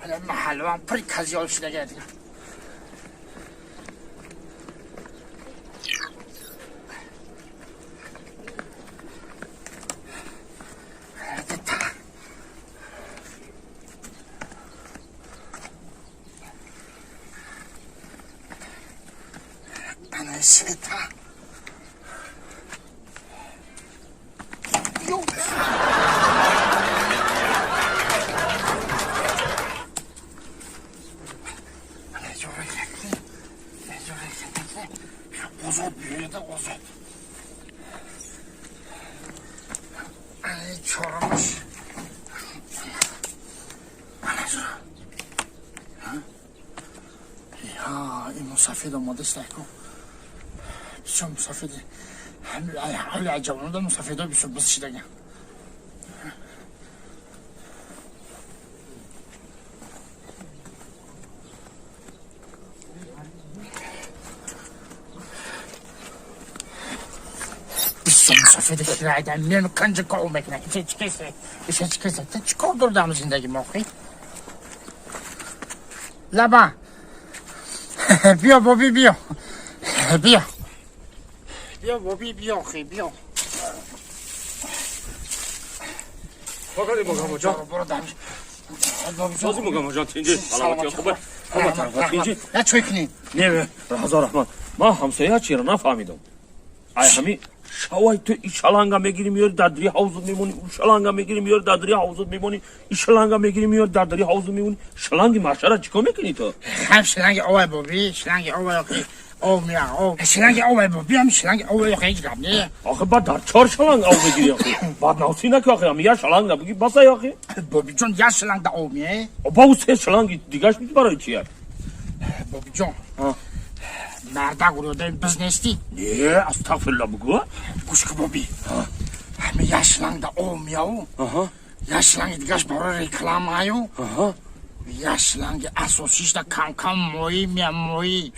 Маҳаллаам пури казиёл шудага дига. ана сета. Озод биёяда, озод. Ана чорумаш. Ана ҳа, ин мусафид омадааст ку. Бисёр мусафиди. Ҳоли аҷабонада мусафидо бисёр биз шидаган. Бисёр мусафиди хирайда мен канҷа кор мекунад. Чӣ кисе? Чӣ кисе? Ту чӣ кор дордам зиндаги мохи? Лаба. Биё, боби, биё. Биё. Биё, боби, биё, хи, биё. Фақат Муқаммадҷон. Боро дам. Сози Муқаммадҷон, тинҷи, саломатӣ хубе? Ҳама тарафа тинҷи? Я чой кунем. Не, ҳазор раҳмат. Ман ҳамсоя чиро нафаҳмидам. Ай ҳами шавай ту и шаланга мегирӣ, меёри, дар дари ҳавзут мемонӣ, у шаланга мегирӣ, меёри, дар дари ҳавзут мемонӣ, и шаланга мегирӣ, меёри, дар дари ҳавзут мемонӣ. Шаланги машара чикор мекунӣ ту? Ҳам шланги овай, боби, шланги овай, охи. Об мея, об. Шланги овай, боби, ҳам шланги овай, охи, ҳеҷ гап не. Охи баъд дар чор шаланг об мегирӣ, охи. Баъд навсӣ наки, охи, ҳами як шаланг набуги басай, охи. Бобиҷон, як шланг да об мея. Ба ӯ се шаланги дигаш барои чия? Бобиҷон. Мардак уродаи биз нестӣ. Не, астағфирулло, бугӯ. Гӯш ку, боби. Ҳами як шланг да об меяу. Як шланги дигаш барои рекламаю. Як шланги асосиш да кам-кам моӣ мея, моӣ.